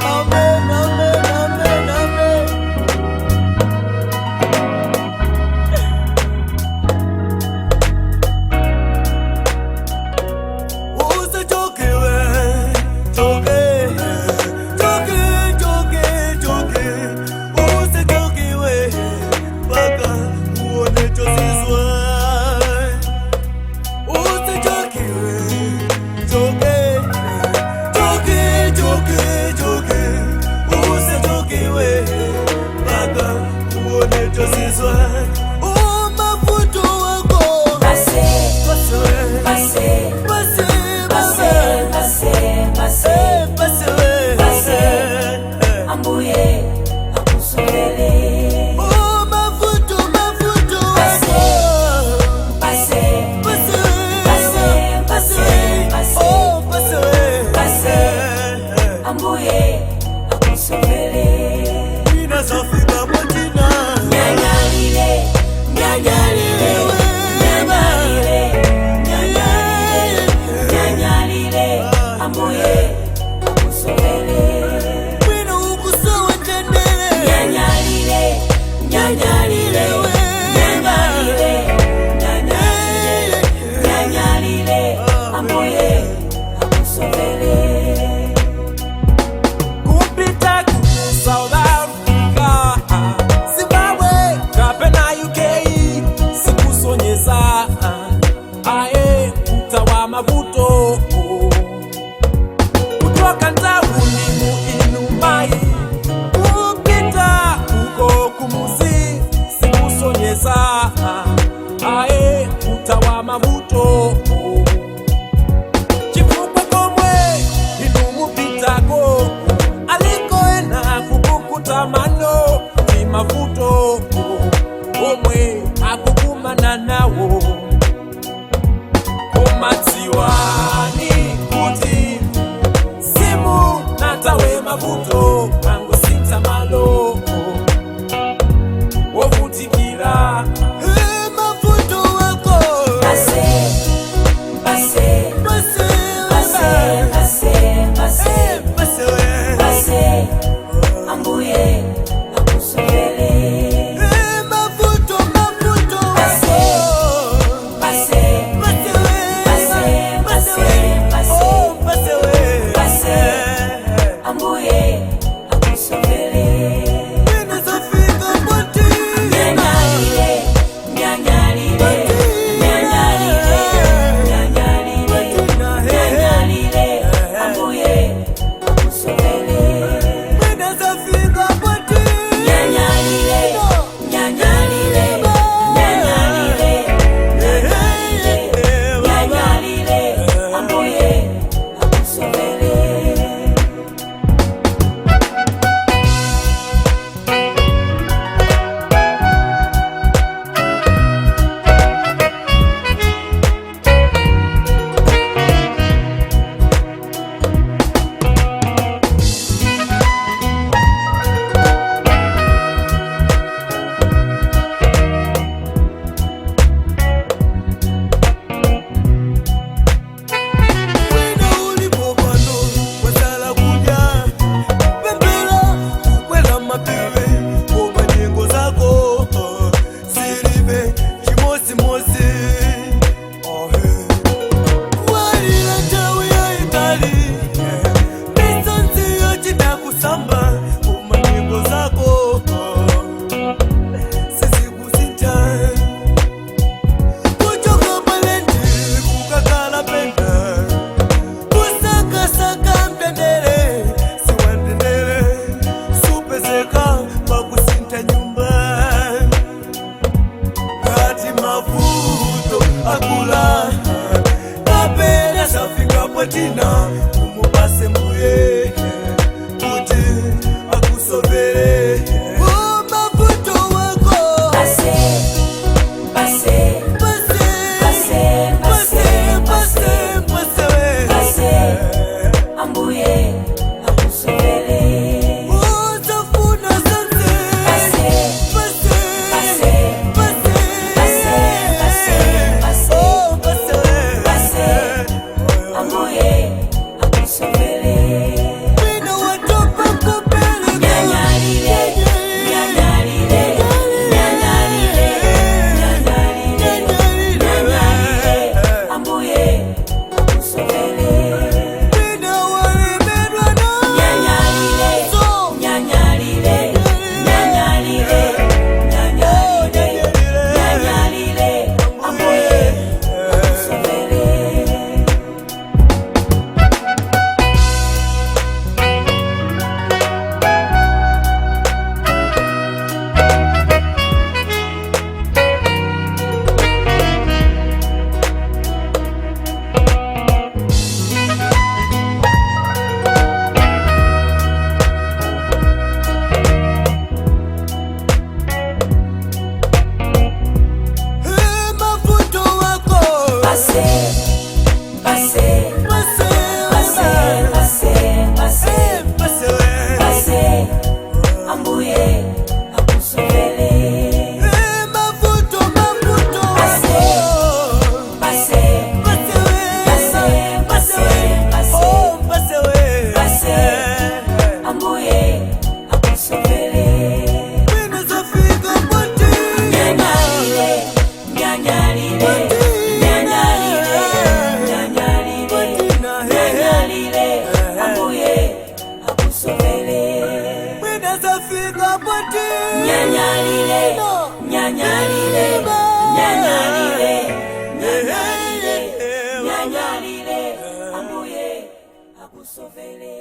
Amen, amen, amen, amen. Usichoke we, choke, choke, choke, choke. Usichoke we, mpaka uone chozizwa. Usichoke we, choke, choke, choke, choke. Usichoke we, mpaka uone chozizwa. Oh, mavuto wako. Pase, Pase, pase, pase, pase, pase, pase, pase, pase, Pase. Ambuye akusovele. Oh, mavuto, mavuto, Pase. Pase, pase, pase, pase, pase. Oh, pase, Pase. Ambuye akusovele. Inasafika motina. Nyanyalile, nyanyalile, nyanyalile, nyanyalile, nyanyalile, Ambuye akusovele. Mwino ukusowa tendele. Nyanyalile, nyanyalile, nyanyalile, nyanyalile, nyanyalile, Ambuye akusovele. Kupita ku South Africa, Zimbabwe kapena UK, sikusonyeza aye kutawa mavuto kutoka ntauni muinumai kupita uko kumuzi sikusonyeza aye kutawa mavuto chifukwa komwe inumupitako alikoena kukukuta mano ni mavuto omwe akukumana nawo kumadziwani kuti simu natawe mavuto mangosintha malo wovutikira. Eh, mavuto wako. Pase, pase, Pase, pase, pase, pase. Eh, pase, Pase, Ambuye akusovele. Eh, mavuto, mavuto Pase. wako. Pase, pase, pase, pase. Oh, pase, Pase. Ambuye akusovele. Inasafika motina. Nyanyalile, nyanyalile, nyanyalile, nyanyalile, nyanyalile, Ambuye akusovele. Inasafika motina. Nyanyalile, nyanyalile, nyanyalile, nyanyalile, nyanyalile, Ambuye akusovele. Wina ulipo pano, wasala kudya. Pembela, kukwela mapiwe, koma nyengo zako, zilibe chimosimosi. Ohe. Walila nthawi yaitali, misozi yochita kusamba, koma nyengo zako, sizikusintha. Kuchoka palendi, kukakala penda. Kusakasaka mtendere siwandendere supezeka pakusintha nyumba kati mavuto akula kapena safika patina umupase mbuye kuti Nyanyalile, nyanyalile, nyanyalile, nyanyalile, nyanyalile, ambuye akusovele.